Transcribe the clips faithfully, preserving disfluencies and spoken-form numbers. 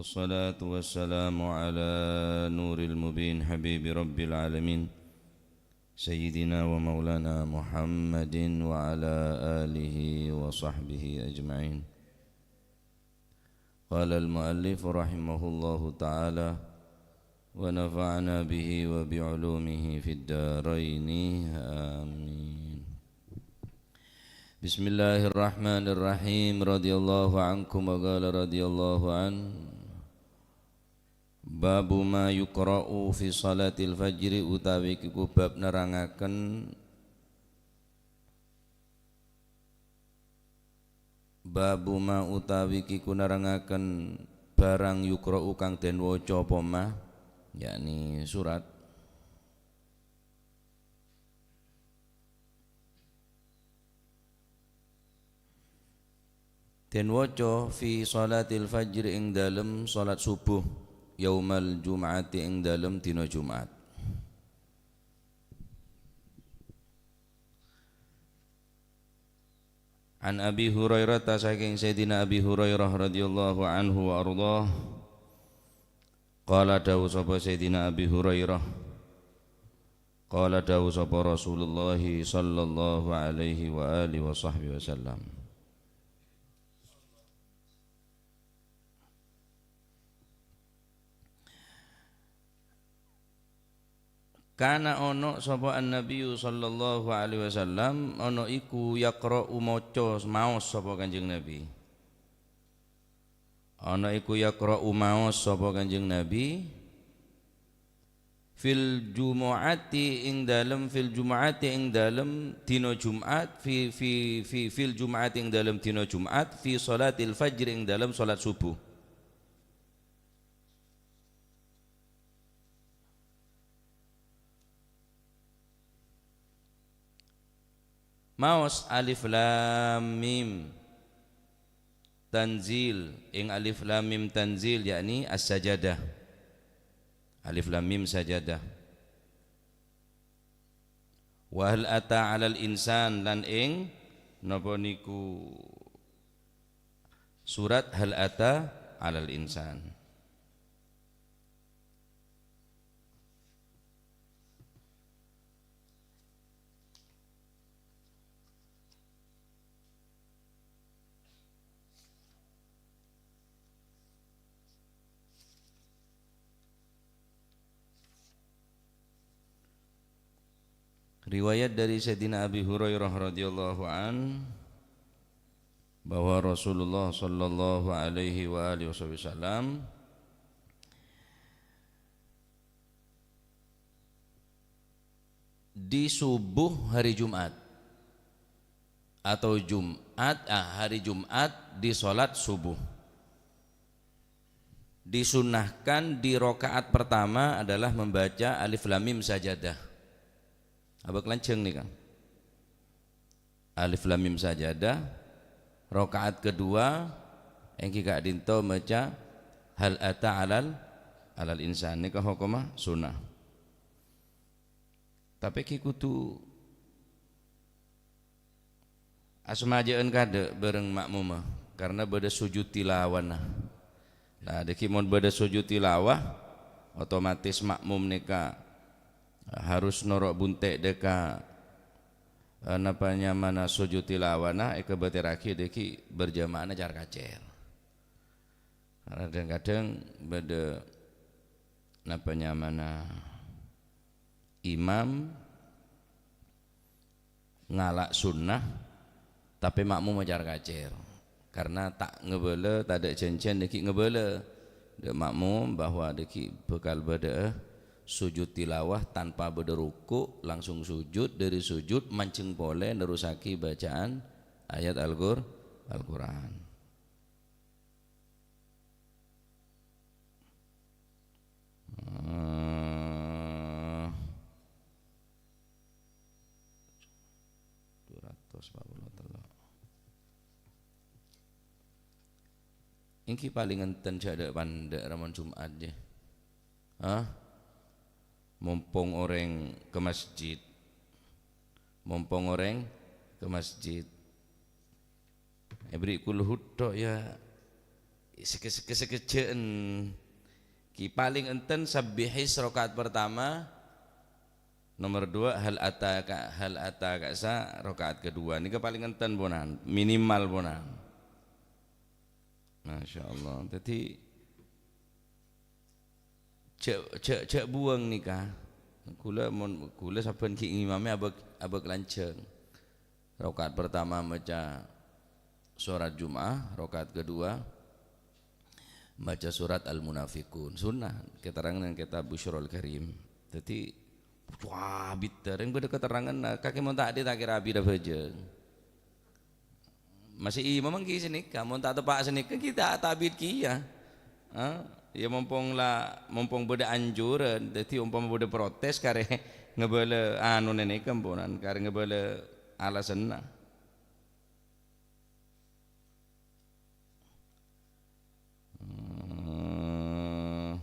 والصلاة والسلام على نور المبين حبيب رب العالمين سيدنا ومولانا محمد وعلى آله وصحبه أجمعين. قال المؤلف رحمه الله تعالى ونفعنا به وبعلومه في الدارين آمين. بسم الله الرحمن الرحيم. رضي الله عنكم وقال رضي الله عنه. باب ما يقرأ في صلاة الفجر utawi iku bab nerangaken Babu ma utawi kiku nerangaken barang yukra'u kang den waca apa ma, yakni surat. Den waca fi shalatil fajri ing dalem salat subuh, yaumal jum'ati ing dalem dina Jumat. An Abi Hurairah, ta saking Sayyidina Abi Hurairah radhiyallahu anhu wa ardhah. Qala, dawuh sapa Sayyidina Abi Hurairah? Qala, dawuh sapa Rasulullah sallallahu alaihi wa alihi wa sahbihi wasallam. Kana ono sapa An-Nabiyyu sallallahu alaihi wasallam, ono iku yaqra'u maca maos sapa Kanjeng Nabi. Ono iku yaqra'u maos sapa Kanjeng Nabi. Fil jumu'ati ing dalem, fil jumu'ati ing dalem dina Jumat, fi, fi, fi, fil jumu'ati ing dalem dina Jumat, fi shalatil fajr ing dalem salat subuh. Maos alif lam mim tanzil, ing alif lam mim tanzil, yakni as-sajadah. Alif lam mim sajadah. Wa hal ata 'alal insan, lan ing napa niku surat hal ata 'alal insan. Riwayat dari Sayyidina Abi Hurairah radhiyallahu an, bahwa Rasulullah sallallahu alaihi wa alihi wasallam di subuh hari Jumat atau Jumat, ah, hari Jumat di salat subuh. Disunnahkan di rakaat pertama adalah membaca alif lam mim sajadah. Abak lanjeng nih, Kang. Alif lam mim sajadah. Rakaat kedua, enggi ka'dinto maca hal ata 'alal, 'alal insan. Nika hokoma sunnah. Tapè ghi' kodhu asmajâ'ân kaadâ' bhâreng ma'mumma, karna bâdâ sujud tilawana. Nah, dâggi' mon bâdâ sujud tilawah, otomatis ma'mum nèka harus noro' bunte' dâ' ka, eh, napa nyamana sujud tilawana, èkabâtèrraghi dâggi' berjamaahna car-kacèr. Karna dhâng-kadhâng bâdâ napa nyamana imam ngala' sunnah, tapè ma'mum macar-kacèr. Karna ta' ngabâlâ, tadâ' jhânjhiyân dâggi' ngabâlâ dâ' ma'mum bahwa dâggi' bhâkal bâdâ'â sujud tilawah tanpa bâdâ ruku', langsung sujud, dâri sujud manjheng polè nerrossaghi bacaan ayat Al-Qur-, Al-Qur'an. Eh, dua ratus empat puluh tello. Ènggi palèng enten jhâ' dâ'-pandâ' ra mon Jumat, jâ. Hah? Mompong orèng ka masjid. Mompong orèng ka masjid. Èberri' kulhu tok, ya. Seke-, seke-, sekejjhâ'ân. Ki palèng enten Sabbihisma raka'at pertama, nomor dua hal ataka, hal ataka sa raka'at kedua. Nèka palèng enten ponan, minimal ponan. Masya Allah. Dhâddhi, jhâ', jhâ', jhâ' buwâng nèka. Kaulâ mon, kaulâ sabbhân ghi' ngimami abâ', abâ' lanjhâng. Raka'at pertama maca surat Jum'ah, raka'at kedua maca surat Al-Munafiqun. Sunnah, keterangan kitab Busyrul Karim. Dhâddhi, wah, bidhâ, rèng bâdâ keterangan, kakè mon ta' adhi' ta' kèra abidhâ bhâjâng. Masih imam ènggi sanèka, mon ta' teppa' sanèka, kita ta' abit kèya. Ha? Ya, mompong la, mompong bâdâ anjuran, dhâddhi ompama bâdâ protes, karè ngabâlâ anona nèka, amponan, karè ngabâlâ alasanna. Hmm.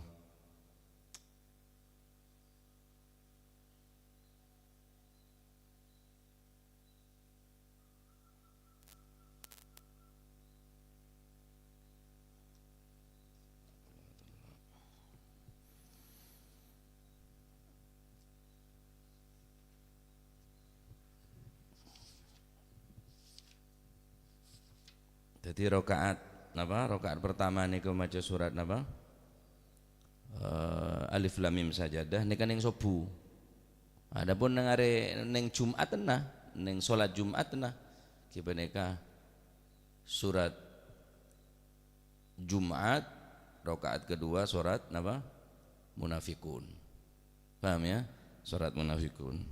Dhâddhi, raka'at napa? Raka'at pertama nèko maca surat napa? Eh, Alif Lam Mim Sajadah, nèka neng sobbhu. Adapun neng arè, neng Jum'atenna, neng solat Jum'atenna, ghi panèka surat Jum'at, raka'at kedua surat napa? Munafiqun. Paham ya? Surat Munafiqun.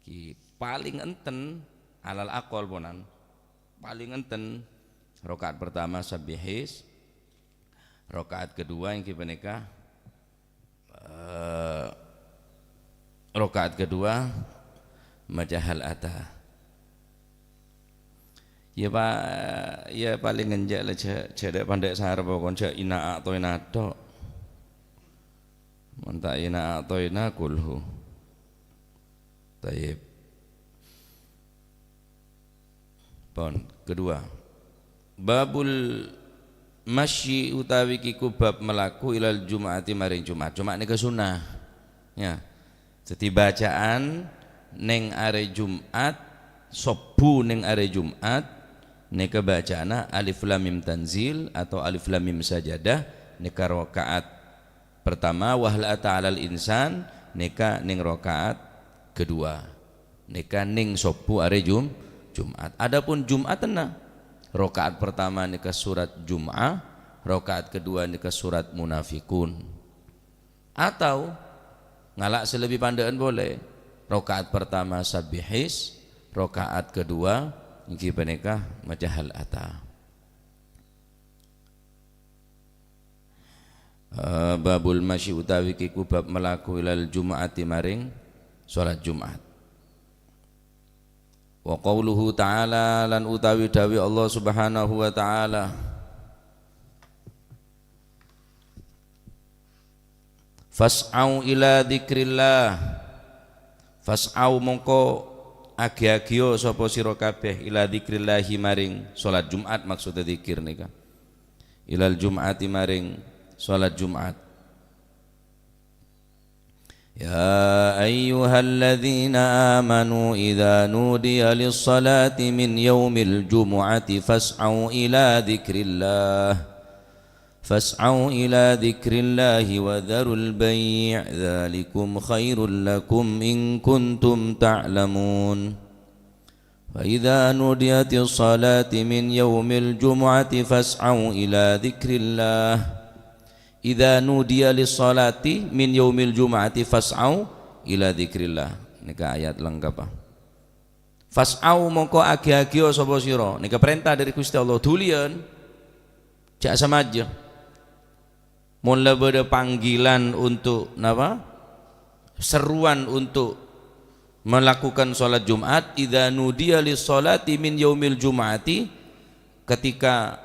Ki paling enten, alal aqol ponan, paling enten raka'at pertama Sabbihisma, raka'at kedua ènggi panèka, eh, raka'at kedua maca Hal Ata. Ya, pa-, ya, paling enjâ' la jhâ', jhâ' dâ' pandâ' sara pokon jhâ' Inna A'thaina tok. Mon ta' Inna A'thaina, Qulhu. Tayyib. Pon, kedua. Babul masyi utawi kiku bab malaku ilal Jum'ati maring Jum'at. Jum'at nèka sunnah. Ya. Dhâddhi bacaan neng arè Jum'at, sobbhu neng arè Jum'at, nèka bacaanna Alif Lam Mim Tanzil atau Alif Lam Mim Sajadah, nèka raka'at pertama, wa hal ata 'alal insan, nèka neng raka'at kedua. Nèka neng sobbhu arè Jum-, Jum'at. Adapun Jum'atenna, raka'at pertama nèka surat Jum'ah, raka'at kedua nèka surat Munafiqun. Atau ngala' sè lebbi pandâ'ân polè, raka'at pertama Sabbihisma, raka'at kedua ènggi panèka maca Hal Ata. Eh, babul masyi utawi kiku bab malaku ilal Jum'ati maring solat Jum'at. Wa qauluhu ta'ala, lan utawi dhâbuna Allah Subhanahu wa Ta'ala, "Fas'au ila dzikrillah." Fas'au, mongko aghi-aghiyâ sapa sira kabèh, ila dzikrillahi, maring solat Jum'at, maksudda dzikir nèka. Ilal Jum'ati, maring solat Jum'at. Ya ayyuhalladzina amanu idza nudiya lis-salati min yaumil jumu'ati fas'au ila dzikrillah. Fas'au ila dzikrillahi wa dzarul bai', dzalikum khairul lakum in kuntum ta'lamun. Fa idza nudiya lis-salati min yaumil jumu'ati fas'au ila dzikrillah. Idza nudiya lis-salati min yaumil jumu'ati fas'au ila dzikrillah. Nèka ayat lengkap, ah. Fas'au, mongko aghi-aghiyâ sapa sira. Nèka parènta dâri Ghustè Allah. Dhuliyân. Jhâ' samajâ. Mon la bâdâ panggilan untuk, napa? Seruan untuk melakukan sholat Jumat, "Idza nudiya lis-sholati min yaumil jum'ati," ketika,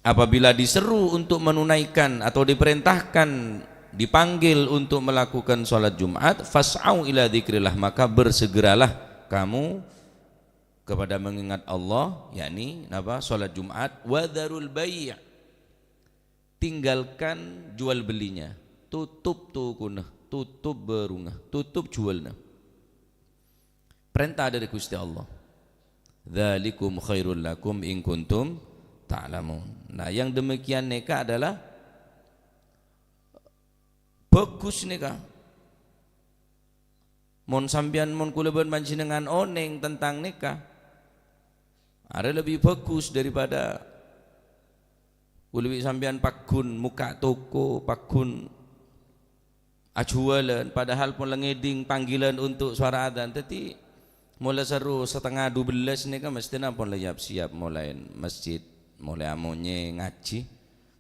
apabila diseru untuk menunaikan atau diperintahkan, dipanggil untuk melakukan sholat Jumat, "Fas'au ila dzikrillah," maka bersegeralah kamu Kepada mengingat Allah, yakni napa? Salat Jumat, wa dzarul bai'. Tinggalkan jual belinya. Tutup tokona, tutup bârungnga, tutup juwâlna. Perintah dari Gusti Allah. "Dzalikum khairul lakum in kuntum ta'lamun." Nah, yang demikian nèka adalah bagus nèka. Mon sampèyan, mon kaulâ bân panjhennengngan onèng tentang nèka, arè lebbi bagus daripada kaulâ bi' sampèyan pagghun mokka' toko, pagghun ajuwâlân, padahal pon la ngèdhing panggilan untuk suara adzan. Dhâddhi, mon la serro satengnga dubellâs nèka, mesthèna pon la yap-siyap molaè masjid, molaè amonyè ngajhi.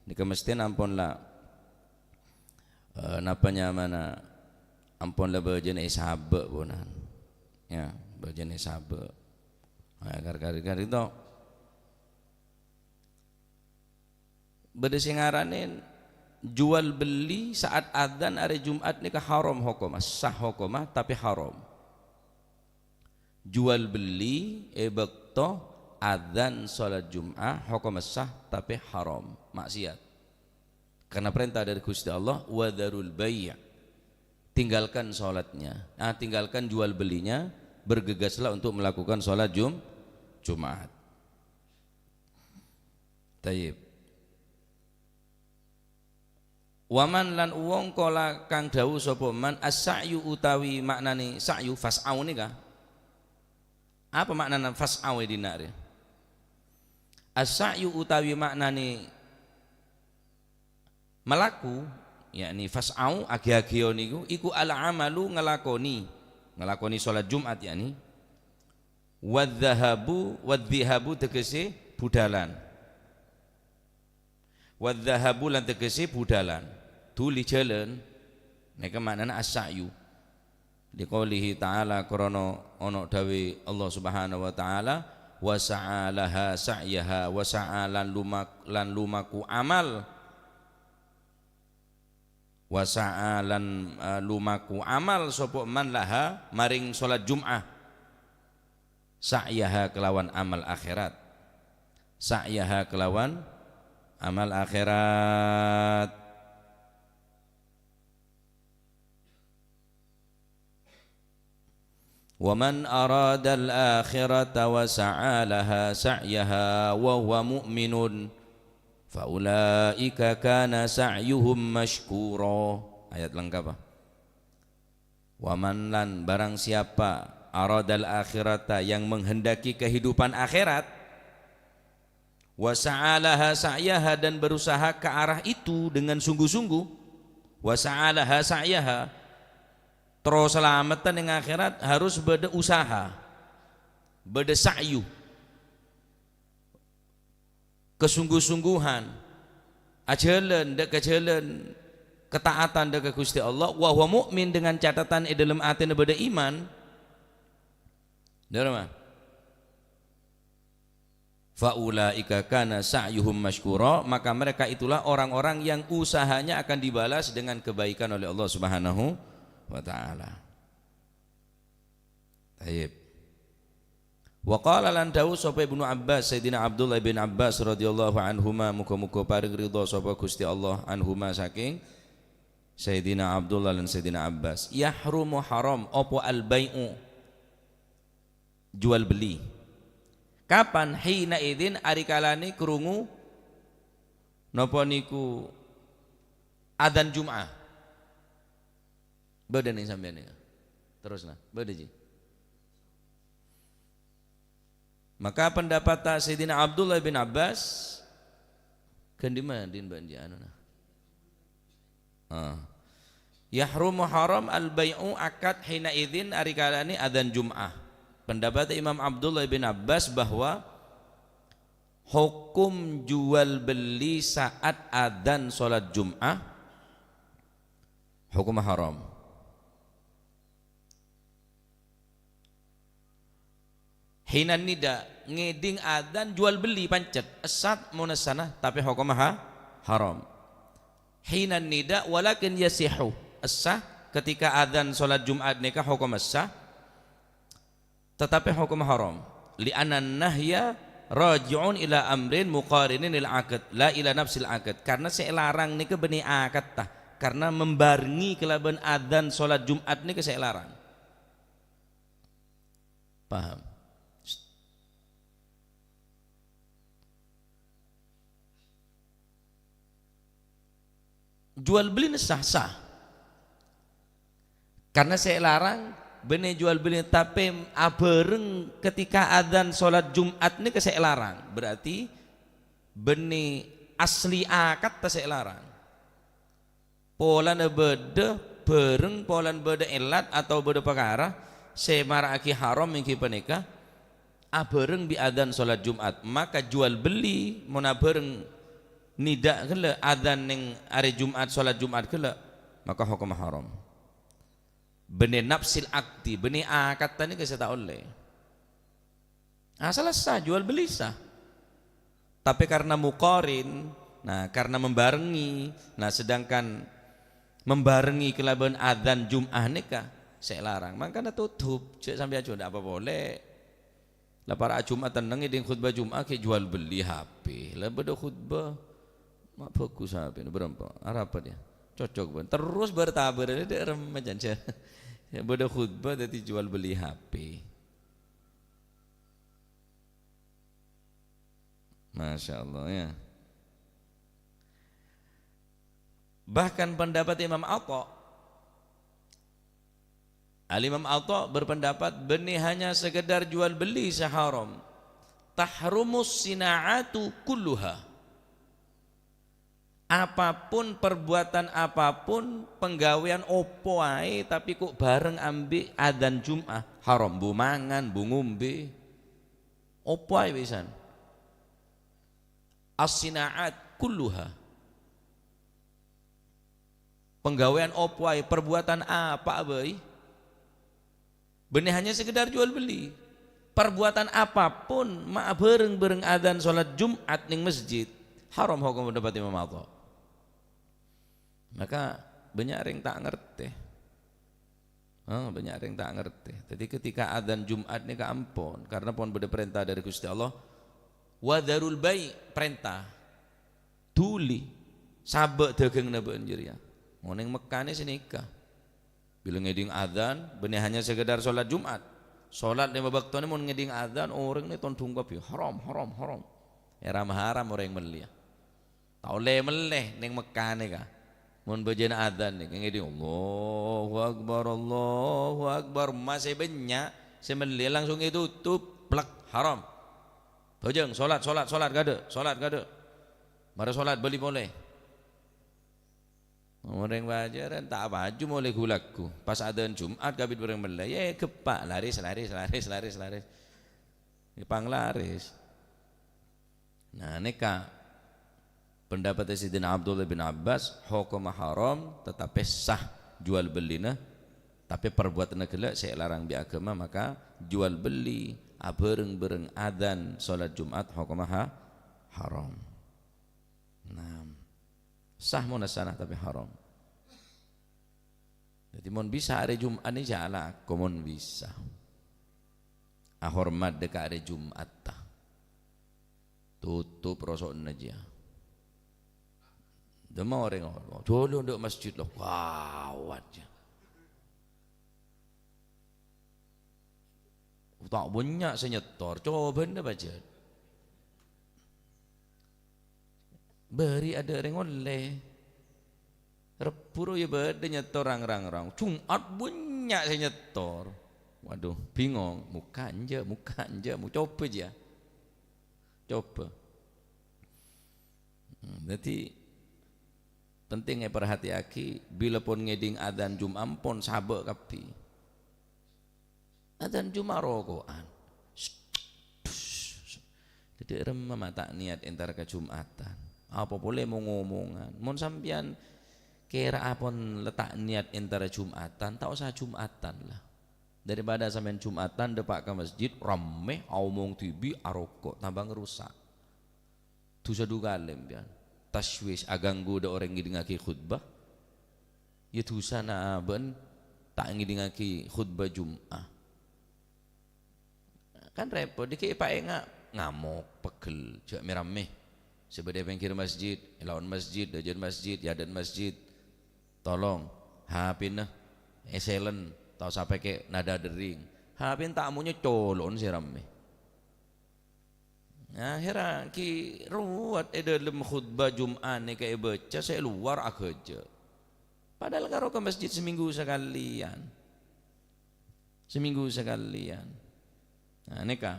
Nèka mesthèna pon la, eh, napa nyamana, ampon la bâjâna èsabâ' ponan. Ya, bâjâna èsabâ'. Nah, kar-, kar-, kar itu. Bâdâ sè ngaranè jual beli saat adzan arè Jumat nèka haram hokoma, sah hokoma, tapè haram. Jual beli è bâkto adzan salat Jum'ah hokoma sah, tapè haram, maksiat. Karena perintah dari Gusti Allah, "Wa dzarul bai'." Tinggalkan salatnya. Ah, tinggalkan jual belinya, bergegaslah untuk melakukan salat Jum-, Jumat. Tayyib. Wa man lan wong qala kang dawuh sapa man as-sa'yu utawi maknane sa'yu fas'au nika. Apa maknana fas'au e dinna' re? As-sa'yu utawi maknane malaku, yakni fas'au agi-agiyo niku, iku al-amalu ngelakoni, ngelakoni sholat Jumat yakni. Wadzahabu, wadzihabu tegese budhalan. Wadzahabu lan tegese budhalan. Dhuli jalan. Neka maknana as-sa'yu. Liqaulihi ta'ala, krana ana dawe Allah Subhanahu wa ta'ala, "Wa sa'a laha sa'yaha," wa sa'a lan lumak-, lan lumaku amal. Wa sa'a lan, eh, lumaku amal sapa man laha maring salat Jum'ah. Sa'yaha kelawan amal akhirat. Sa'yaha kelawan amal akhirat. "Wa man aradal akhirata wa sa'a laha sa'yaha wa huwa mu'minun, fa ulaika kana sa'yuhum masykura." Ayat lengkap, ah. "Wa man," lan barang siapa, "aradal akhirata," yang menghendaki kehidupan akhirat, "wa sa'a laha sa'yaha," dan berusaha ke arah itu dengan sungguh-sungguh. "Wa sa'a laha sa'yaha," terro salameddhân neng akhirat harus bâdâ usaha, bâdâ sa'yu, kesungguh-sungguhan, ajhâlân dâ' ka jhâlân ketaatan dâ' ka Gusti Allah, wa huwa mu'min, dengan catatan è dâlem atèna bâdâ iman. Dâ' remma? "Fa ulaika kana sa'yuhum masykura," maka mereka itulah orang-orang yang usahanya akan dibalas dengan kebaikan oleh Allah Subhanahu wa ta'ala. Tayyib. Wa qala lan dawuh sapa Ibnu Abbas, Sayyidina Abdullah bin Abbas radhiyallahu anhuma, muga-muga paring ridha sapa Gusti Allah anhuma saking Sayyidina Abdullah lan Sayyidina Abbas. "Yahrumu haram apa al-bai'u?" Jual beli. Kapan? "Hina idzin," ari kalane krungu napa niku adzan Jum'ah. Bâdâ neng sampeyan nèka. Terus nah, bâdâ ji. Maka pendapat Sayyidina Abdullah bin Abbas, ghân dimma din bân ji anu nah. Ah. "Yahrumu haram al-bai'u akad hina idzin," ari kalane adzan Jum'ah. Pendapat Imam Abdullah bin Abbas bahwa hukum jual beli saat adzan salat Jum'ah hukum haram. Hinan nida, ngedhing adzan jual beli pancet, essat monessana, tapi hokomma ha-, haram. Hinan nida, walakin yasihu, essah ketika adzan salat Jumat neka hokom essah, tetapi hokom haram. "Li'annan nahya raji'un ila amrin muqarinin lil aqd, la ila nafsil aqd." Karena sè èlarang nèka bânnè akatta. Karena membarengi kalabân adzan sholat Jumat nèka sè èlarang. Paham? Jual bellina sah, sah. Karena sè èlarang bânnè jual bellina, tapè abhâreng ketika adzan sholat Jumat nèka sè èlarang. Berarti bânnè asli akatta sè èlarang. Polana bâdâ bhâreng, polana bâdâ èllat atau bâdâ parkara sè mara'aghi haram èngghi panèka abhâreng bi' adzan sholat Jumat. Maka jual beli mon abhâreng nèdhâ' ghellâ' adzan neng arè Jumat, sholat Jumat ghellâ', maka hokomma haram. Bânnè nafsil aqdi, bânnè akatta nèka sè ta' ollè. Asalla sah, jual beli sah. Tapè karena muqarin, nah, karena membarengi, nah, sedangkan membarengi kalabân adzan Jum'ah nèka sè èlarang, mangkana totop, jhâ' sampèyan jhâ' ndak apa polè. La para' Jum'ah tenneng ngèdhing khutbah Jum'ah ghi' jual beli H P. La bâdâ khutbah, ma' bhâghus H P-na, bârâmpa? Arapa dia? Cocok bân. Terros bâr-tabâr, dâ' remma jhân. Bâdâ khutbah dhâddhi jual beli H P. Masya Allah, ya. Bahkan pendapat Imam Atha, Al-Imam Atha berpendapat, bânnè hanya sekedar jual beli sè haram. Tahrumus sina'atu kulluha. Apapun, perbuatan apapun, penggaweyan opo ae, tapi kok bareng ambi' adzan Jum'ah, haram. Bu mangan, bu ngombe, opo ae pisan. As-sina'at kulluha. Penggaweyan opo ae, perbuatan apa bae, bânnè hanya sekedar jual beli. Perbuatan apapun, ma' bhâreng-bhâreng adzan sholat Jumat neng masjid, haram hokom pendapat Imam Atha. Maka bânnya' rèng ta' ngartè. Ah, bânnya' rèng ta' ngartè. Dhâddhi ketika adzan Jumat nèka ampon, karena pon bâdâ parènta dâri Ghustè Allah, "Wa dzarul bai'," parènta. Dhuli, sabâ' dhâghângnga bâ'na jârèya. Mon neng Mekkah nè sanèka. Bilâ ngèdhing adzan, bânnè hanya sekedar sholat Jumat. Sholat lèma bâkto nè mon ngèdhing adzan, orèng nè tondhung kabbhi. Haram, haram, haram. Haram-haram orèng mellèya. Ta' ollè mellè neng Mekkah nèka. Mon bâjâna adzan nèka ngèdhing, "Allahu Akbar, Allahu Akbar." Masè bânnya' sè mellè langsung ètotop, plek, haram. Bhâjâng, sholat, sholat, sholat, kaadâ', sholat, kaadâ'. Mara sholat, bâli polè. Orèng bâjârân ta' apaju molè ghu-lagghu. Pas adzan Jumat, kabbhi orèng mellè, yâ, gheppa', laris, laris, laris, laris, laris. Yâ, panglaris. Nah, nèka pendapatta Sayyidina Abdullah bin Abbas, hokomma haram, tatapè sah jual bellina, tapè perbuatanna ghellâ' sè èlarang bi' aghâma, maka jual belli abhâreng-bhâreng adzan sholat Jumat hokomma ha-, haram. Nah, sah mon asana, tapè haram. Dhâddhi, mon bisa arè Jumat nè jhâ' alako, mon bisa. Ahormat dâ' ka arè Jumatta. Totop roso'na jiyâ. Dâmma orèng, "Dhuli dâ' masjid lo, gawat jiyâ." Ta' bânnya' sè nyètor, cobâna pajhât. Bâri' adâ' rèng ollè. Rebbhu ro yâ bâdâ nyètor rang-rang-rang. Jumat bânnya' sè nyètor. Waduh, bingong. Mokka' enjâ', mokka' enjâ', mo-, cobâ jiyâ. Cobâ. Hmm, dhâddhi, penting èparhatèyaghi, bilâ pon ngèdhing adzan Jumat pon sabâ' kabbhi. Adzan Jumat roko'an. Dhâddhi, remma ma' ta' niyat entara ka Jumatan. Apa polè mo-ngomongan. Mon sampèyan kèra'a pon la ta' niyat entara Jumatan, ta' osa Jumatan la. Daripada sampèyan Jumatan dâpa' ka masjid, rammè, aomong dhibi', aroko', tambâ ngarusak. Dhusa du kalè sampèyan. Taswis, aghânggu dâ' orèng ngèdhingngaghi khutbah. Yâ dhusana abâ'na ta' ngèdhingngaghi khutbah Jum'ah. Kan rèpot, dhika èpaènga' ngamok, pegghel, jhâ' mè-rammè. Sè bâdâ è pèngghir masjid, è laon masjid, dâjâna masjid, è adâ'na masjid. Tolong, HP-na èsèlèn, ta' osa pèkè nada dering. HP-na ta' amonyè colo'na sè rammè. Akhèrra ghi' ruwet è dâlem khutbah Jum'ah nèka èbâca sè lowar aghâjâ'. Padahal karo ka masjid samènggu sakalèyan. Samènggu sakalèyan. Nah, nèka.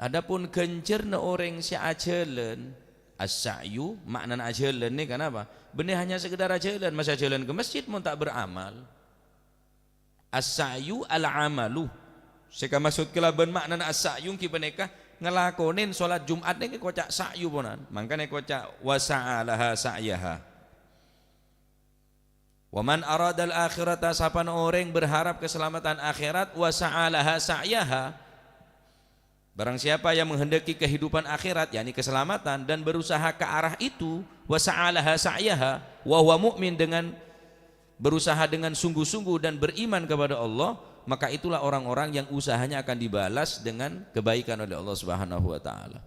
Adapun ghânjhârna orèng sè ajhâlân, as-sa'yu, ma'nana ajhâlân nèka napa? Bânnè hanya sekedar ajhâlân, maskè ajhâlân ka masjid mon ta' beramal. As-sa'yu al-amalu. Sè kamaksod kalabân ma'nana as-sa'yu ghi panèka ngalakonè salat Jum'at nèka èkoca' sa'yu ponan. Mangkana èkoca' wa sa'a laha sa'yaha. "Wa man aradal akhirata," sapana orèng berharap keselamatan akhirat, "wa sa'a laha sa'yaha." Barang siapa yang menghendaki kehidupan akhirat, yakni keselamatan, dan berusaha ke arah itu, "wa sa'a laha sa'yaha," wa huwa mu'min, dengan berusaha dengan sungguh-sungguh dan beriman kepada Allah, maka itulah orang-orang yang usahanya akan dibalas dengan kebaikan oleh Allah Subhanahu wa Ta'ala.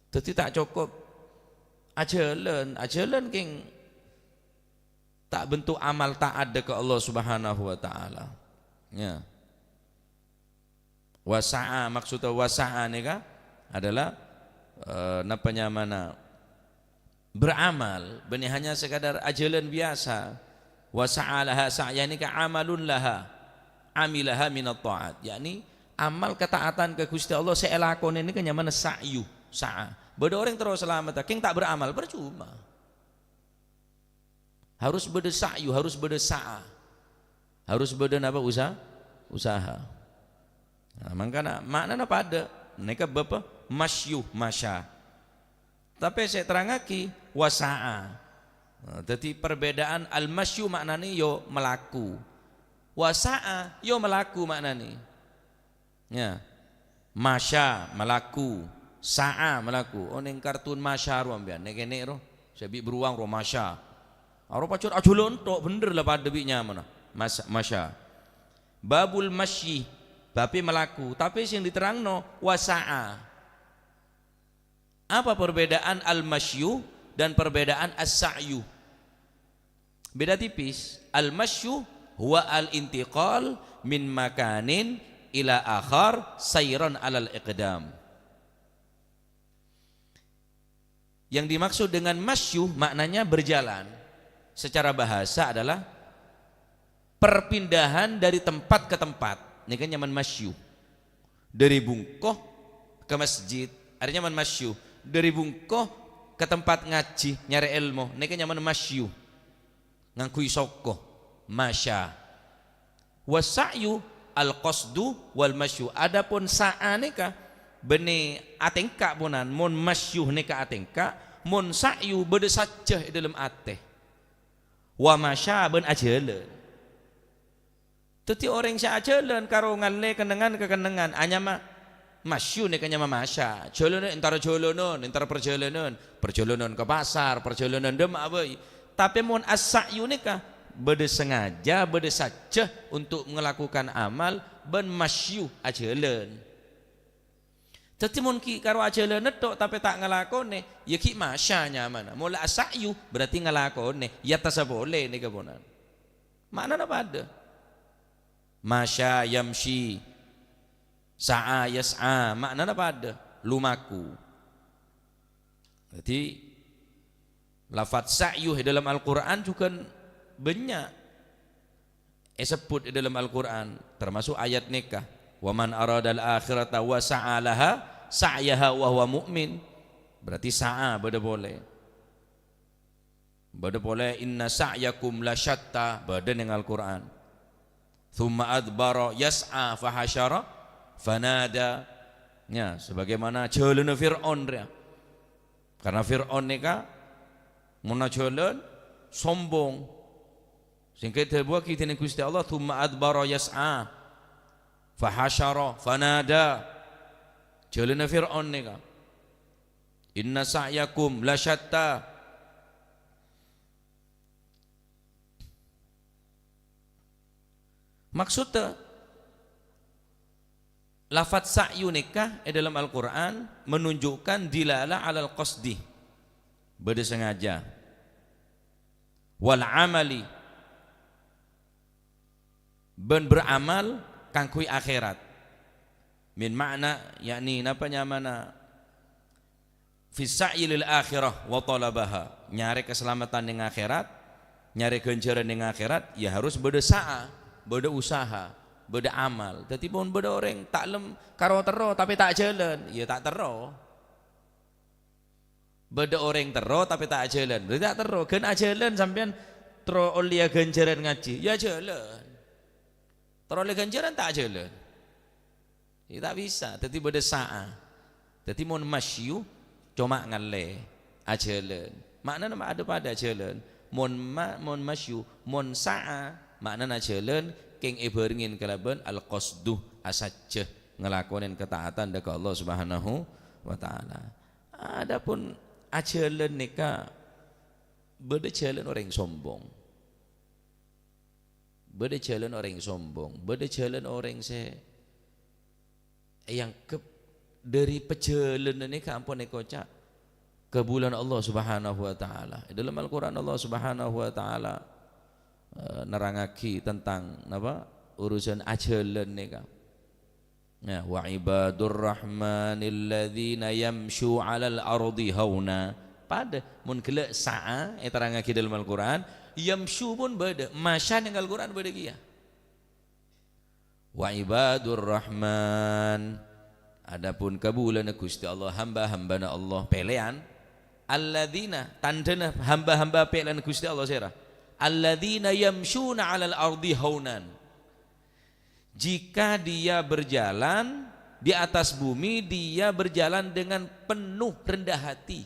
Dhâddhi ta' cokop ajhâlân, ajhâlân kèng ta' bentuk amal ta'at dâ' ka Allah Subhanahu wa Ta'ala. Ya. Wa sa'a, maksudnya wa sa'a nèka adalah, eh, napa nyamana, beramal, bânnè hanya sekadar ajhâlân biyasa. Wa sa'a laha sa'ya nèka amalun laha, amilaha minat ta'at. Yakni amal ketaatan ka Gusti Allah sè èlakonè nèka nyamana sa'yu, sa'a. Bâdâ orèng terro salamet, kèng ta' beramal, percuma. Harus bâdâ sa'yu, harus bâdâ sa'a. Harus bâdâ napa? Usa-, usaha. Nah, mangkana ma'nana padâ. Nèka bâpa masyu, masya. Tapè sè terrangaghi, wa sa'a. Nah, dhâddhi perbedaan al-masyu ma'nana yo malaku. Wa sa'a yo malaku ma'nana. Ya. Masya, malaku. Sa'a, malaku. Oh, nèng kartun Masya ro sampèyan, nèk-kènèk ro. Sè bi' beruang ro Masya. Aro pajhât ajhâlân tok, bhender la padâ bi' nyamana. Mas-, Masya. Babul masyi, babi malaku. Tapè sè diterrangno, wa sa'a. Apa perbedaan al-masyu dan perbedaan as-sa'yu? Beda tipis. Al-masyu huwa al-intiqal min makanin ila akhar sairan alal iqdam. Yang dimaksud dengan masyu maknanya berjalan. Secara bahasa adalah perpindahan dari tempat ke tempat. Nèka nyamana masyu. Dâri bungko ka masjid, arèya nyamana masyu. Dâri bungko ka tempat ngajhi, nyarè èlmo, nèka nyamana masyu. Ngangghuy soko, masya. Wasa'yu al-qasdu wal masyu. Adapun sa'a nèka bânnè atèngka' ponan, mon masyu nèka atèngka', mon sa'yu bâdâ sajjhâ è dâlem atè. Wa masya bân ajhâlân. Dhâddhi orèng sè ajhâlân karo ngallè kennengngan ka kennengngan, anyama masyu nèka nyama masya. Jhâlânan èntara jhâlânan, èntara parjhâlânan, parjhâlânan ka pasar, parjhâlânan dâmma bhâi. Tapè mon as-sa'yu nèka bâdâ sengaja, bâdâ sajjhâ untuk melakukan amal bân masyu ajhâlân. Dhâddhi mon ghi' karo ajhâlâna tok tapè ta' ngalakonè, ya ghi' masya nyamana. Mon la as-sa'yu berarti ngalakonè, ya tassa polè nèka ponan. Ma'nana padâ. Masya yamsyi, sa'a yas'a, ma'nana padâ, lumaku. Dhâddhi, lafat sa'yu è dâlem Al-Qur'an jhughân bânnya' èsebbhut è dâlem Al-Qur'an, termasuk ayat nèka, "Wa man aradal akhirata wa sa'a laha sa'yaha wa huwa mu'min." Berarti sa'a bâdâ polè. Bâdâ polè, "Inna sa'yakum lasyatta," bâdâ nèng Al-Qur'an. "Tsumma adbara yas'a fahasyara fanada." Ya, sebagaimana jhâlâna Fir'aun rèya. Karena Fir'aun nèka mon ajhâlân sombong. Sehingga èdhâbuwâghi dèning Ghustè Allah, "Tsumma adbara yas'a fahasyara fanada." Jhâlâna Fir'aun nèka. "Inna sa'yakum lasyatta." Maksudnya, Lafadz sa'yu nèka è dâlem Al-Qur'an menunjukkan dilalah alal qasdi, bâdâ sengaja, wal amali, bân beramal kaangghuy akhèrat. Min ma'na, yakni napa nyamana? Fis sa'yi lil akhirah wa talabaha. Nyarè kasalameddhân neng akhèrat, nyarè ghânjhârân neng akhèrat, ya harus bâdâ sa'a, bâdâ usaha, bâdâ amal. Dhâddhi, mon bâdâ orèng ta' lem karo terro, tapè ta' ajhâlân, ya ta' terro. Bâdâ orèng terro, tapè ta' ajhâlân, berarti ta' terro. Ghân ajhâlân sampèyan terro ollèya ghânjhârân ngajhi, ya ajhâlân. Terro ollè ghânjhârân, ta' ajhâlân. Ya, ta' bisa. Dhâddhi bâdâ sa'a. Dhâddhi mon masyu, coma ngallè, ajhâlân. Ma'nana ma-, adâ-padâ ajhâlân. Mon ma-, mon masyu, mon sa'a, ma'nana ajhâlân, kèng èbhârengngè kalabân al-qasdu, asajjhâ ngalakonè kataatan dâ' ka Allah Subhanahu wa Ta'ala. Adapun ajhâlân nèka bâdâ jhâlân orèng sombong. Bâdâ jhâlân orèng sombong, bâdâ jhâlân orèng sè èangghep dâri pajhâlânan nèka ampon èkoca' kabulâna Allah Subhanahu wa Ta'ala. È dâlem Al-Qur'an Allah Subhanahu wa Ta'ala, eh, nerrangngaghi tentang napa? Urusan ajhâlân nèka. Nah, "Wa ibadur rahmanil ladzina yamsyu 'alal ardi hauna." Padâ, mon ghellâ' sa'a èterrangngaghi dâlem Al-Qur'an, yamsyu pon bâdâ, masya neng Al-Qur'an bâdâ kèya. "Wa ibadur rahman." Adapun kabulâna Ghustè Allah, hamba-hambâna Allah, pèlèyan. "Alladzina," tandhâna hamba-hamba pèlèyan Ghustè Allah sèra? "Alladzina yamsyuna 'alal ardi haunan." Jika dia berjalan di atas bumi, dia berjalan dengan penuh rendah hati.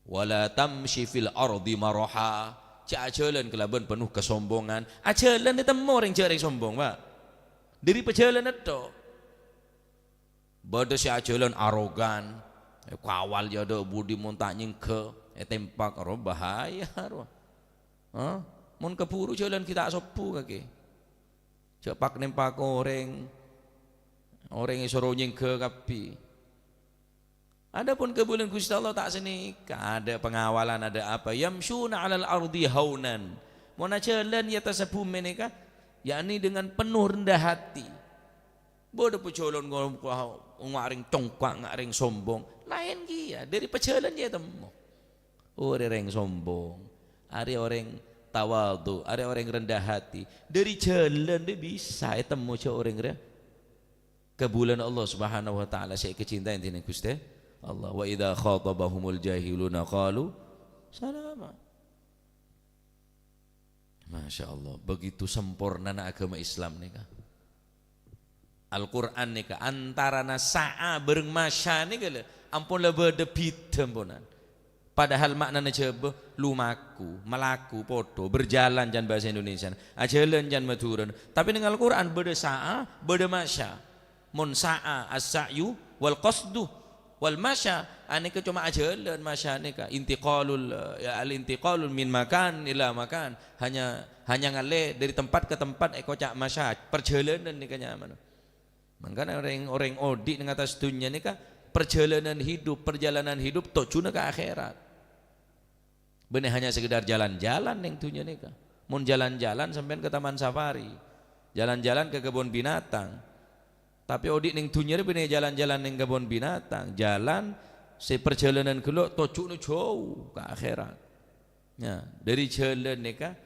"Wala tamshi fil ardi maraha." Jhâ' ajhâlân kalabân penuh kasombongan. Ajhâlân ètemmo orèng jhâ' orèng sombong, Pak. Dâri pajhâlânan tho. Bâdâ sè ajhâlân arogan, èkawal jhâ' adâ' budi mon ta' nyèngghâ, ètempak, ro bahaya, ro. Hah? Mon kabhuru jhâlân ghi' ta' sobbhu kakè. Jhâ' pak-nempak orèng, orèng èsoro nyèngghâ kabbhi. Adapun kabulâna Ghustè Allah ta' sanèka, adâ' pengawalan, adâ' apa, "Yamsyuna 'alal ardi haunan." Mon ajhâlân è attassa bhumè nèka, yakni dengan penuh rendah hati. Bâdâ pajhâlân ngo-, ngo-, nga' rèng congka', nga' rèng sombong. Laèn kèya, dâri pajhâlân jhâ' ètemmo. Arè orèng sombong, arè orèng tawadhu, arè orèng rendah hati. Dâri jhâlân rè bisa ètemmo jhâ' orèng rè kabulâna Allah Subhanahu wa Ta'ala sè èkacintai dâri Ghustè Allah. "Wa idza khatabahumul jahiluna qalu salama." Masya Allah, begitu sempurnana agama Islam nèka. Al-Qur'an nèka antarana sa'a bhâreng masya nèka lho, ampon la bâdâ bhidhâ amponan. Padahal ma'nana jhâbâ, lumaku, malaku, padâ, berjalan can bahasa Indonesiana, ajhâlân can Madhurâna. Tapè neng Al-Qur'an bâdâ sa'a, bâdâ masya. Mon sa'a as-sa'yu wal qasdu wal masya, anèka coma ajhâlân masya nèka. Intiqalul, ya, al-intiqalul min makan ila makan. Hanya, hanya ngallè dâri tempat ka tempat èkoca' masya. Parjhâlânan nèka nyamana. Mangkana orèng, orèng odi' neng attas dhunnya nèka parjhâlânan hidup, parjhâlânan hidup tojjhuna ka akhèrat. Bânnè hanya sekedar jalan-jalan neng dhunnya nèka. Mon jalan-jalan sampèyan ka taman safari, jalan-jalan ka kebun binatang. Tapè odi' neng dhunnya rè bânnè jalan-jalan neng kebun binatang, jalan sè parjhâlânan ghellâ' tojjhuna jhâu ka akhèrat. Ya, dâri jhâlân nèka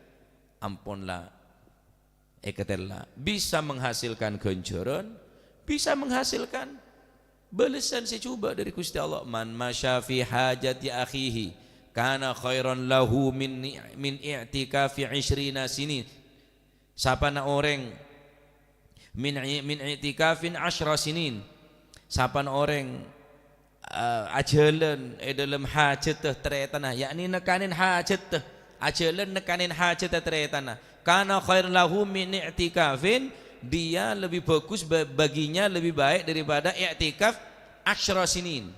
ampon la èkatella. Bisa menghasilkan ganjaran, bisa menghasilkan bâlessan sè jhubâ' dâri Ghustè Allah. "Man masya fi hajati akhihi, kana khairan lahu min ni-, min i'tikafi 'ishrina sinin." Sapana orèng min i-, min i'tikafin 'asyra sinin. Sapana orèng eh, ajhâlân è dâlem hajhâddhâ tarètanna, yakni nèkanè hajhâddhâ, ajhâlân nèkanè hajhâddhâ tarètanna. Kana khairan lahu min i'tikafin, dia lebih bagus ba-, baginya lebih baik daripada i'tikaf 'asyra sinin.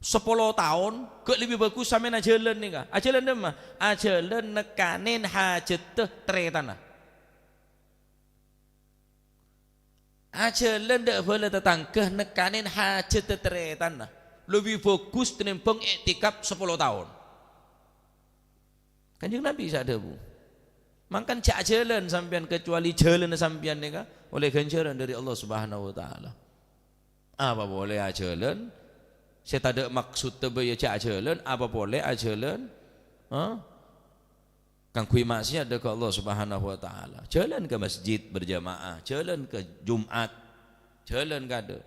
Sapolo taon, ghâ' lebih bagus sampèyan ajhâlân nèka. Ajhâlân dâmma? Ajhâlân nèkanè hajhâddhâ tarètanna. Ajhâlân dâ' bhâlâ tatangghâ nekkanè hajhâddhâ tarètanna, lebbi bhâghus tènèmbhâng i'tikaf sapolo taon. Kanjeng Nabi sè adhâbu, "Mangkana jhâ' ajhâlân sampèyan, kecuali jhâlânna sampèyan nèka ollè ghânjhârân dâri Allah Subhanahu wa Ta'ala." Apa polè ajhâlân? Sè tadâ' maksodda bhâi jhâ' ajhâlân, apa polè ajhâlân? Hah? Kaangghuy ma'siyat dâ' ka Allah Subhanahu wa Ta'ala. Jhâlân ka masjid berjamaah, jhâlân ka Jumat, jhâlân ka dâ-,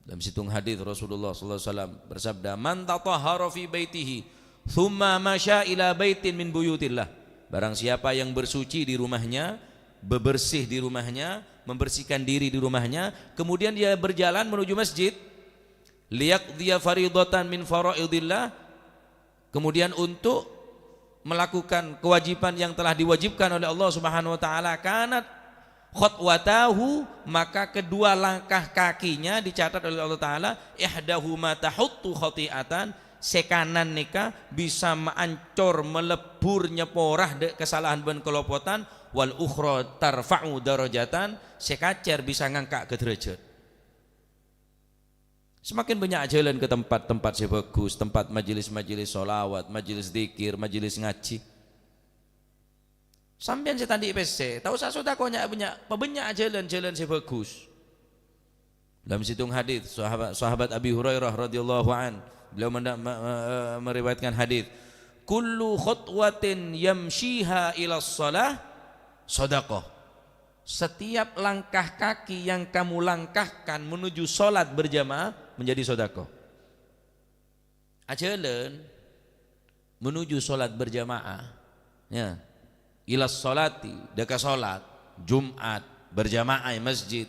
Dalam sèttong hadis Rasulullah sallallahu alaihi wasallam bersabda, "Man tatahhara fi baitihi, tsumma masya ila baitin min buyutillah." Barang siapa yang bersuci di rumahnya, bebersih di rumahnya, membersihkan diri di rumahnya, kemudian dia berjalan menuju masjid, liyaqdiya faridatan min faraidillah, kemudian untuk melakukan kewajiban yang telah diwajibkan oleh Allah Subhanahu wa Ta'ala, kanat khotwatahu, maka kedua langkah kakinya dicatat oleh Allah Ta'ala, ihdahuma tahuttu khati'atan, sè kanan nèka bisa maancor, malebbur, nyapora dâ' kasalahan bân kalopotan, wal ukhra tarfa'u darajatan, sè kacèr bisa ngangka' ka dârâjhât. Semakin bânnya' ajhâlân ka tempat-tempat sè bhâghus, tempat majelis-majelis sholawat, majelis dzikir, majelis ngajhi. Sampèyan sè ta' andi' pèssè, ta' osa sodako nya-, bânnya', pabânnya' ajhâlân-jhâlân sè bhâghus. Dalam sèttong hadis, sahabat, sahabat Abi Hurairah radhiyallahu an, beliau menda-, me-, me-, meriwayatkan hadis, "Kullu khutwatin yamshiha ila shalah sadaqah." Setiap langkah kaki yang kamu langkahkan menuju sholat berjamaah menjadi sodako. Ajhâlân menuju sholat berjamaah, ya. Ila sholati, dâ' ka sholat, Jumat, berjamaah è masjid.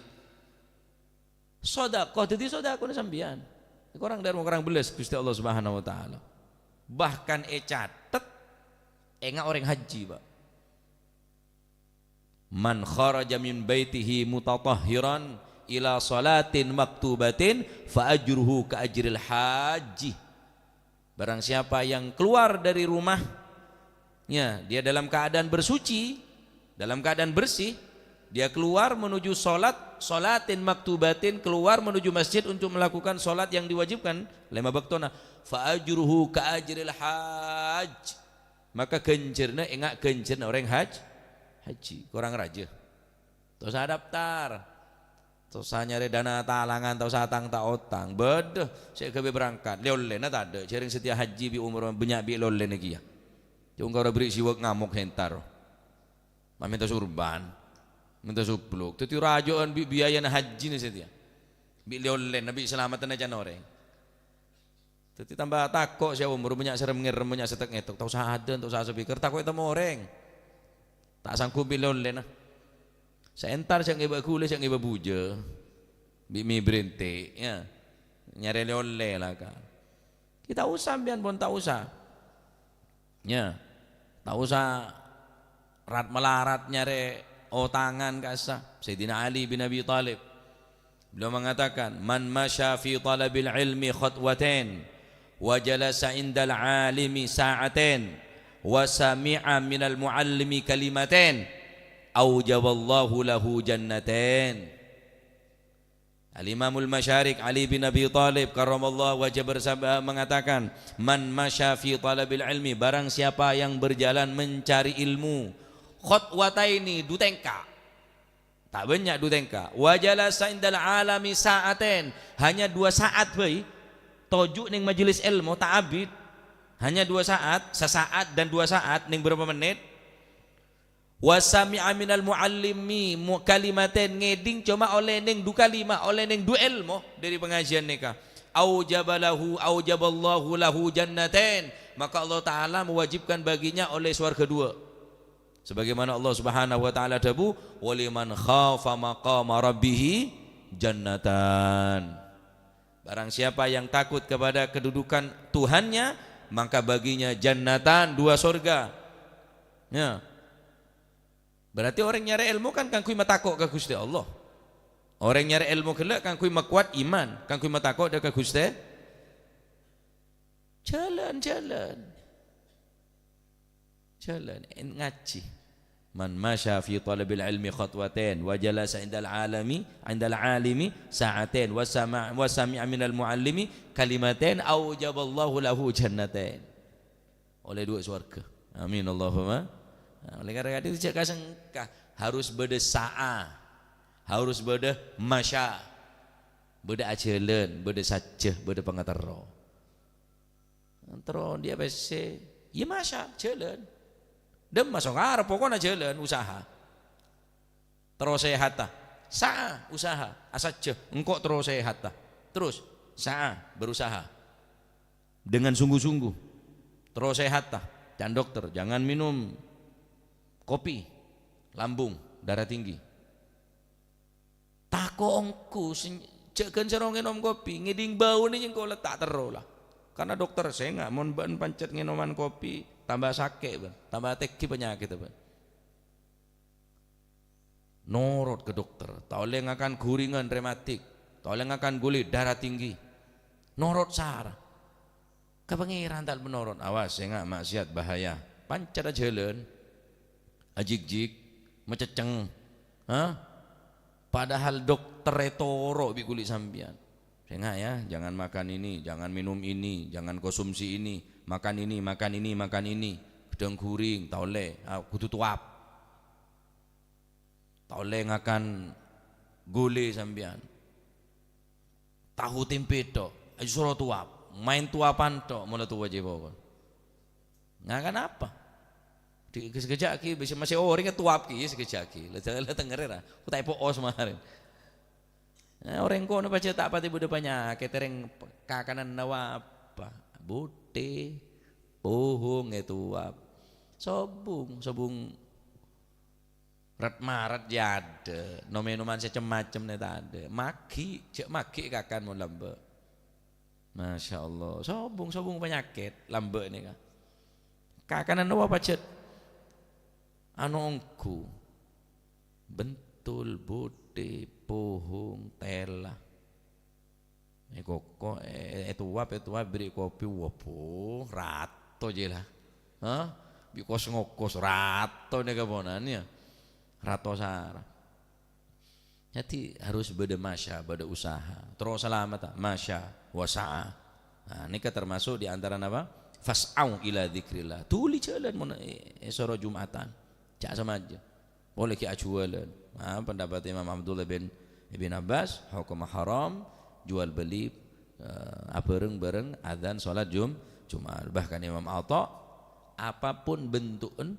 Sodako, dhâddhi sodakona sampèyan. Korang dârmo, korang bellas Ghustè Allah Subhanahu wa Ta'ala. Bahkan ècatet, enga' orèng hajji, Pak. "Man kharaja min baitihi mutatahhiran ila shalatin maktubatin fa ajruhu ka ajril hajji." Barang siapa yang keluar dari rumah, ya, dia dalam keadaan bersuci, dalam keadaan bersih, dia keluar menuju sholat, shalatin maktubatin, keluar menuju masjid untuk melakukan sholat yang diwajibkan, lèma' bâktona, fa ajruhu ka ajril hajj. Maka ghânjhârânna enga' ghânjhârânna orèng haj-, hajji. Korang rajâ. Ta' osa daftar. Ta' osa nyarè dana talangan, ta' osa tang-, ta' otang. Bâdâ sè ghâbây berangkat. Lè-ollèna tadâ'. Jhâreng satèya hajji bi' omor bânnya' bi' lè-ollèna kèya. Cong karo bherri' siwak ngamok entar. Ma' mènta surban. Mènta subluk. Dhâddhi rajâ'ân bi' biayana hajjina satèya. Bi' lè-ollèna, bi' salameddhâna can orèng. Dhâddhi tamba tako' sè omor, bânnya' sè rem-ngerem, bânnya' sè tek-ngetok, ta' osa adân, ta' osa speaker, tako' ètemmo orèng. Ta' sanggup bi' lè-ollèna. Sè entar sè ngèbâ ghulâ, sè ngèbâ bujâ. Bi' mi berhenti, ya. Nyarè lè-ollè la, ka. Kita ta' osa, sampèyan pon ta' osa. Ya. Ta' osa rat-malarat nyarè otangan ka'issa'. Sayyidina Ali bin Abi Thalib. Beliau mengatakan, "Man masya fi talabil ilmi khatwatain, wa jalasa indal alimi sa'atain, wa sami'a minal muallimi kalimatain, aujaballahu lahu jannatain." Al-Imamul Masyarik Ali bin Abi Thalib karramallahu wajhah bersabda, mengatakan, "Man masya fi talabil ilmi," barang siapa yang berjalan mencari ilmu, "khatwataini," du tèngka'. Ta' bânnya' du tèngka'. "Wa jalasa indal alimi sa'atain," hanya dua saat bhâi. Toju' neng majelis èlmo, ta' abit. Hanya dua saat, sasaat dan dua saat, neng bârâmpa mennit. "Wa sami'a minal muallimi mu-, kalimatain," ngèdhing coma ollè neng du kalima, ollè neng du èlmo dâri pangajiân nèka. "Aujabalahu, aujaballahu lahu jannatain," maka Allah Ta'ala mewajibkan baginya ollè sowarghâ dua. Sebagaimana Allah Subhanahu wa Ta'ala dhâbu, "Wa liman khafa maqama rabbihi jannatan." Barang siapa yang takut kepada kedudukan Tuhannya, maka baginya jannatan, dua sorga. Ya. Berarti orèng nyarè èlmo kan kaangghuy matako' ka Ghustè Allah. Orèng nyarè èlmo ghellâ' kaangghuy makowat iman, kaangghuy matako' dâ' ka Ghustè. Jhâlân, jhâlân. Jhâlân, en-, ngajhi. "Man masya fi talabil ilmi khatwatain, wa jalasa indal alami, indal alimi sa'atain, wa sama-, wa sami'a minal muallimi kalimatain, aujaballahu lahu jannatain." Oleh dua swarga. Amin, Allahumma. Nah, oleh karena itu, jhâ' kasengka. Harus bâdâ sa'a. Harus bâdâ masya. Bâdâ ajhâlân, bâdâ sajjhâ, bâdâ pangaterro. Terro andi' pèssè, ya masya, jhâlân. Dâmma sokara, pokokna jhâlân, usaha. Terro sehata. Sa'a, usaha, asajjhâ, engko' terro sehata. Terus, sa'a, berusaha. Dengan sungguh-sungguh. Terro sehata. Can dokter, jangan minum kopi, lambung, darah tinggi. Tako' ongghu, sen-, jhâ' ghân sèro ngènom kopi, ngèdhing bâuna engko' la ta' terro la. Karena dokter, "Sènga', mon bâ'na pancet ngènoman kopi, tamba sakè' bâ'na, tamba tèngghi panyakèdda bâ'na." Norot ka dokter, ta' ollè ngakan ghuringan rematik, ta' ollè ngakan ghulè darah tinggi. Norot sara. Ka Pangèran ta' menorot, "Awas, sènga', maksiat, bahaya." Pancet ajhâlân, ajhik-jhik, macecceng. Hah? Padahal dokter ètoro' bi' ghuli sampèyan. "Sènga' ya, jangan makan ini, jangan minum ini, jangan konsumsi ini, makan ini, makan ini, makan ini." Ghedhâng ghuring, ta' ollè, ah, kodhu towaf. Ta' ollè ngakan ghulè sampèyan. Tahu tempe tok, ayo soro towaf. Maèn towapan tok, mola towa jâ' pokok. Ngakan apa? Di, sakejjhâ' ghi, bisa masih orèng towaf ghi, sakejjhâ' ghi. La, la tengngèrè ra. Ku ta' èpo'os marèn. Nah, orèng kono pajhât ta' patè bâdâ panyakèt, orèng kakananna apa? Bhuttè, pohong, ètowaf. Sobung, sobung rat-marat jâ' adâ', nom-ènoman sè cem-macem nè tadâ'. Maghi, jhâ' maghi kakan mon lambâ'. Masya Allah, sobung, sobung panyakèt lambâ' nèka. Kakanan apa pajhât? Anu ongghu. Bentul, bhuttè, pohong, tèla. Èkoko, è-, ètowaf, ètowaf, bèrri' kopi, wah, bu, rato jâ' la. Hah? Bi' kos-ngokos, rato nèka ponan, ya. Rato sara. Jadi, harus bâdâ masya, bâdâ usaha. Terro salamet, ta? Masya, wa sa'a. Nah, nèka termasuk di antara napa? "Fas'au ila dzikrillah." Dhuli jhâlân mon è-, èsoro Jumatan. Jhâ' samajâ. Polè ghi' ajhuwâlân. Nah, pendapat Imam Abdullah bin Ibn Abbas, hukumma haram, jual beli, eh, abhâreng-bhâreng adzan sholat Jum-, Jumat. Bahkan Imam Atha, apapun bentuken,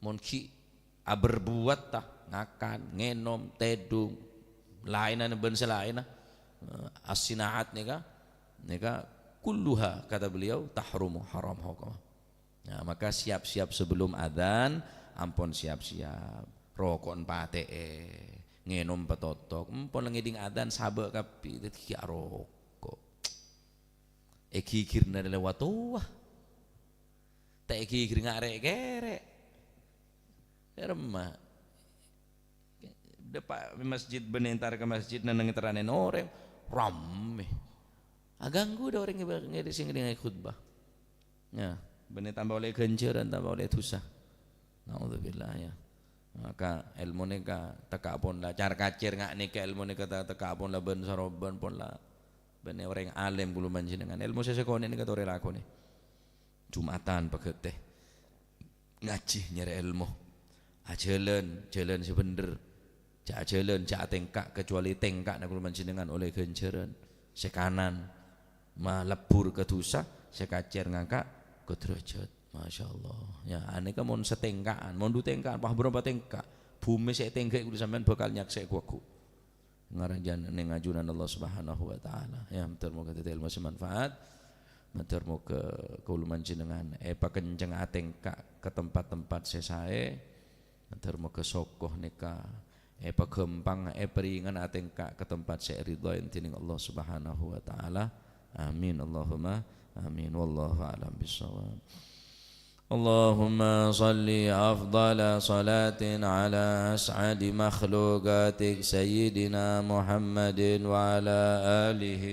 mon ghi' aberbuat ta, ngakan, ngènom, tèdung, laènna bân sè laènna, eh, as-sinaat nèka, nèka kulluha, kata beliau, tahrumu, haram hukumma. Nah, maka siap-siap sebelum adzan, ampon siap-siap. Roko'en patè'è, ngènom patotok, ampon la ngèdhing adzan sabâ' kabbhi, dhâddhi ghi' aroko'. Èghighir nèka lèbât towa. Ta' èghighir nga' rè'-kèrè'. Remma. Dâpa' masjid bân entar ka masjid nennengngè terranèn orèng, rammè. Aghânggu dâ' orèng ngèbâ-, ngèdhing sè ngèdhingngè khutbah. Ya, bânnè tamba ollè ghânjhârân, tamba ollè dhusa. Naudzubillah, ya. Maka èlmo nèka tekka' pon la car-kacèr nga' nèka èlmo nèka ta-, tekka' pon la bân-sarobân pon la. Bânnè orèng alèm kaulâ panjhennengngan. Èlmo sè sakonè' nèka torè lakonè. Jumatan pagâtè. Ngajhi nyarè èlmo. Ajhâlân, jhâlân sè bhendher. Jhâ' ajhâlân, jhâ' atèngka', kecuali tèngka'na kaulâ panjhennengngan ollè ghânjhârân. Sè kanan malebbur ka dhusa, sè kacèr ngangka' ka derajat. Masya Allah. Ya, anèka mon satèngka'an, mon du tèngka'an, wah, bârâmpa tèngka'? Bhumè sè ètèngghâ'i kaulâ sampèyan bhâkal nyaksè ghu-lagghu. Ngaranjhân neng ajunan Allah Subhanahu wa Ta'ala. Ya, mator moghâ dhâddhi èlmo sè manfaat. Mator moghâ kaulâ panjhennengngan èpakenceng atèngka' ka tempat-tempat sè saè. Mator moghâ soko nèka èpaghâmpang, èparèngana atèngka' ka tempat sè èridhoi dèning Allah Subhanahu wa Ta'ala. Amin, Allahumma amin. Wallahu a'lam bishawab. اللهم صل أفضل صلاة على أسعد مخلوقاتك سيدنا محمد وعلى آله.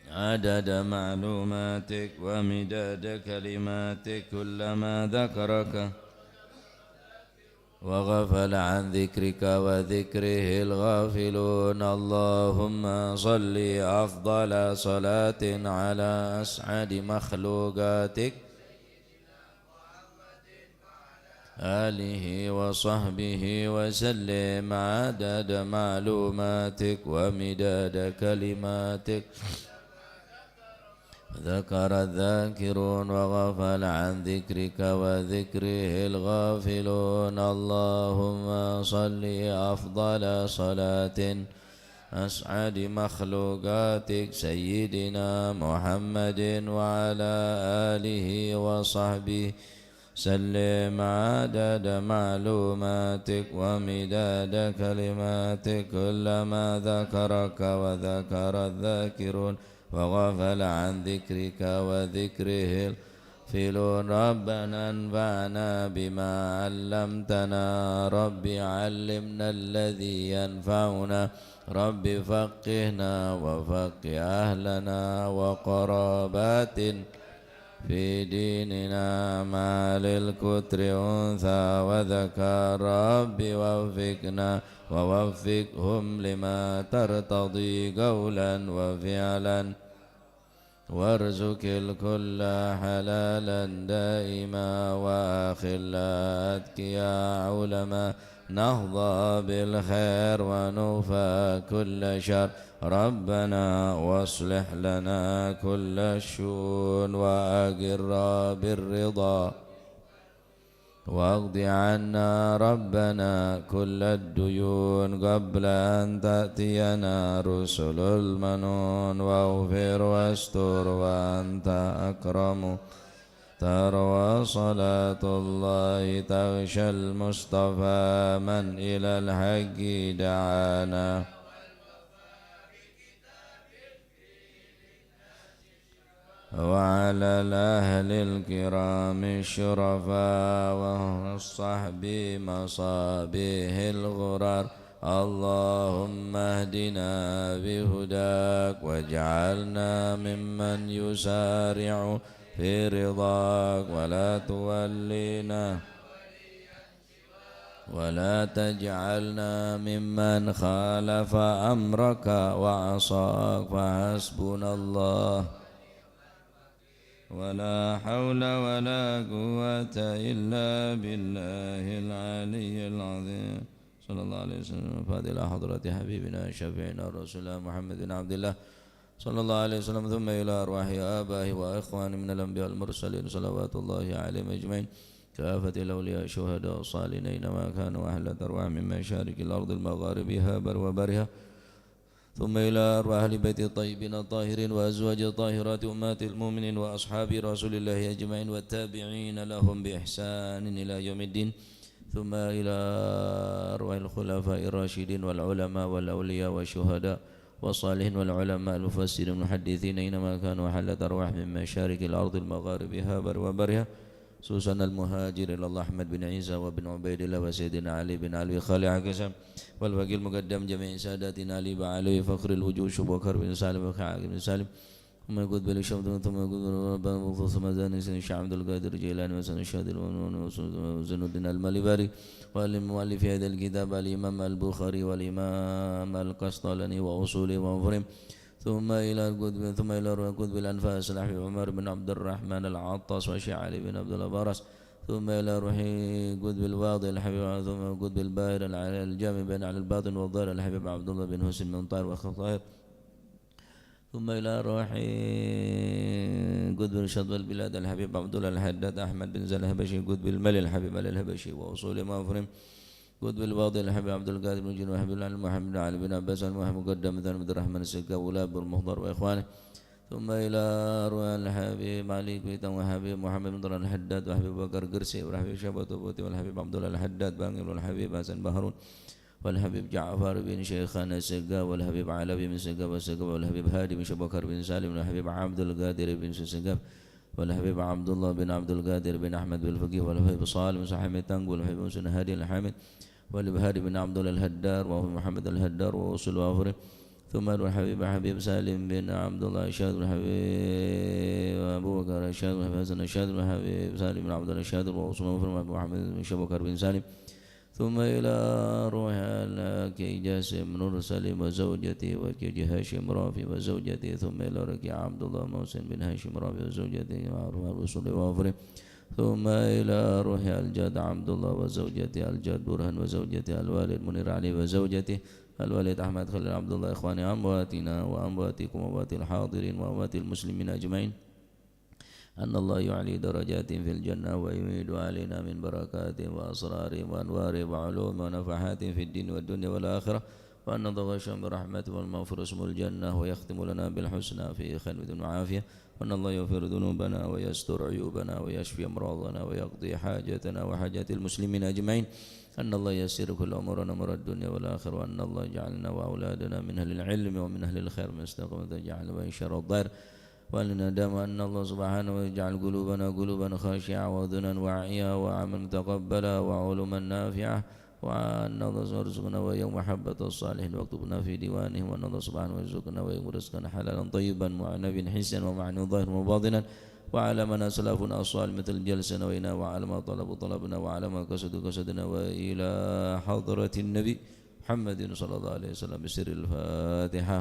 عدد معلوماتك ومداد كلماتك، كلما ذكرك وغفل عن ذكرك وذكره الغافلون. اللهم صل أفضل صلاة على أسعد مخلوقاتك، آله وصحبه وسلم، عدد معلوماتك ومداد كلماتك. ذكر الذاكرون وغفل عن ذكرك وذكره الغافلون. اللهم صل أفضل صلاة أسعد مخلوقاتك سيدنا محمد وعلى آله وصحبه سلم عدد معلوماتك ومداد كلماتك، كلما ذكرك وذكر الذاكرون وغفل عن ذكرك وذكره الغافلون. ربنا انفعنا بما علمتنا، رب علمنا الذي ينفعنا، رب فقهنا وفقه أهلنا وقراباتنا في ديننا مع أهل القطر أنثى وذكر. رب وفقنا ووفقهم لما ترتضي قولا وفعلا، وارزق الكل حلالا دائما، وأخلاء أتقياء علماء، نهضى بالخير ونكفى كل شر. ربنا واصلح لنا كل الشؤون، وأقر بالرضا، واقض عنا ربنا كل الديون قبل أن تأتينا رسل المنون، واغفر واستر وأنت أكرم. تروى صلاة الله تغشى المصطفى من إلى الحق دعانا، وعلى الأهل الكرام الشرفاء والصحب مصابيح الغرار. اللهم اهدنا بهداك واجعلنا ممن يسارع في رضاك، ولا تولنا ولا تجعلنا ممن خالف أمرك وعصاك. فحسبنا الله، ولا حول ولا قوة إلا بالله العلي العظيم. صلى الله عليه وسلم. الفاتحة إلى حضرة حبيبنا شفيعنا رسول الله محمد بن عبد الله، صلى الله عليه وسلم، ثم إلى أرواح آبائه وإخوانه من الأنبياء والمرسلين، صلوات الله عليهم أجمعين، كافة الأولياء الشهداء الصالحين أينما كانوا، وأحلت أرواحهم من مشارق الأرض المغاربها برها وبرها، ثم إلى أرواح أهل بيت الطيبين الطاهرين وأزواج الطاهرات أمهات المؤمنين وأصحاب رسول الله أجمعين والتابعين لهم بإحسان إلى يوم الدين، ثم إلى أرواح الخلفاء الراشدين والعلماء والأولياء والشهداء والصالحين والعلماء المفسرين والمحدثين أينما كانوا، وحلت أرواحهم من مشارق الأرض المغاربها برها وبرها، خصوصا المهاجر إلى الله أحمد بن عيسى وابن عبيد الله وسيدنا علي بن علوي خالع قسم والفقيه المقدم جميع ساداتنا علي بعلوي فخر الوجود شبوكر بن سالم وخاعك بن سالم ثم يقود بالشمس ثم يقود بالربان ثم زين سيدنا الشيخ عبد القادر الجيلاني وسيدنا الشاذلي وزين الدين المالباري والمؤلف هذا الكتاب الإمام البخاري والإمام القسطلاني وأصوله ومفرم ثم إلى القطب، ثم إلى روح قطب الأنفاس الحبيب عمر بن عبد الرحمن العطاس والشيخ علي بن عبد الله براس، ثم إلى روح قطب الواضح الحبيب، ثم قطب الباهر العالي الجامع بين على الباطن والظاهر الحبيب عبد الله بن حسين بن طاهر وأخ طاهر، ثم إلى روح قطب شطب البلاد الحبيب عبد الله الحداد أحمد بن زال الحبشي، قطب الملي الحبيب علي الحبشي وأصول مفرم، قطب الواضح الحبيب عبد القادر بن جنوب، حبيب العلي محمد بن علي بن عباس المحب مقدم مثل عبد الرحمن السكاب ولا أبو المخضر وإخوانه، ثم إلى أرواح الحبيب علي كويتان وحبيب محمد بن طلال الحداد وحبيب بكر قرسي والحبيب شابة بوتي والحبيب عبد الله الحداد بانقل والحبيب حسن بحرون والحبيب جعفر بن شيخان السقاف والحبيب علوي بن سقاف السقاف والحبيب هادي بن شبكر بن سالم والحبيب عبد القادر بن سقاف والحبيب عبد الله بن عبد القادر بن أحمد بالفقيه والحبيب صالح بن صاحب التنقل والحبيب حسن هادي الحامد والحبيب هادي بن عبد الله الهدار وهو محمد الهدار ووصل وأفرم ثم روح الحبيب حبيب سالم بن عبد الله الشاذ، الحبيب أبو بكر الشاذ، الحبيب حسن الشاذ، الحبيب سالم بن عبد الله الشاذ، وعثمان بن محمد بن شبكر بن سالم، ثم إلى روح الأكي جاسم نور سليم وزوجته، وأكي هاشم رافي وزوجته، ثم إلى ركي عبد الله محسن بن هاشم رافي وزوجته، وأرواح الرسل وأفره، ثم إلى روح الجد عبد الله وزوجته، الجد برهان وزوجته، الوالد منير علي وزوجته، الوالد أحمد خليل عبد الله، إخواني أمواتنا وأمواتكم وأموات الحاضرين وأموات المسلمين أجمعين. أن الله يعلي درجاتهم في الجنة ويميد علينا من بركاتهم وأسرارهم وأنوارهم وعلومهم ونفحاتهم في الدين والدنيا والآخرة، وأن يتغشاهم برحمته والمغفرة ويسكنهم الجنة ويختم لنا بالحسنى في خلوة وعافية، وأن الله يغفر ذنوبنا ويستر عيوبنا ويشفي أمراضنا ويقضي حاجاتنا وحاجات المسلمين أجمعين، أن الله ييسر كل أمورنا أمور الدنيا والآخرة، وأن الله يجعلنا وأولادنا من أهل العلم ومن أهل الخير من استقامة وجعل وإن شر الضير، وأن ندم أن الله سبحانه يجعل قلوبنا قلوبا خاشعة وأذنا واعية وعملا متقبلا وعلوما نافعة، وأن الله يرزقنا وإياكم محبة الصالحين واكتبنا في ديوانهم، وأن الله سبحانه يرزقنا وإياكم رزقا حلالا طيبا مع نفع حسا ومعنويا ظاهرا وباطنا، وعلى من أسلفنا الصالح مثل جلسنا وإنا، وعلى ما طلبوا طلبنا، وعلى ما قصدوا قصدنا، وإلى حضرة النبي محمد صلى الله عليه وسلم بسر الفاتحة.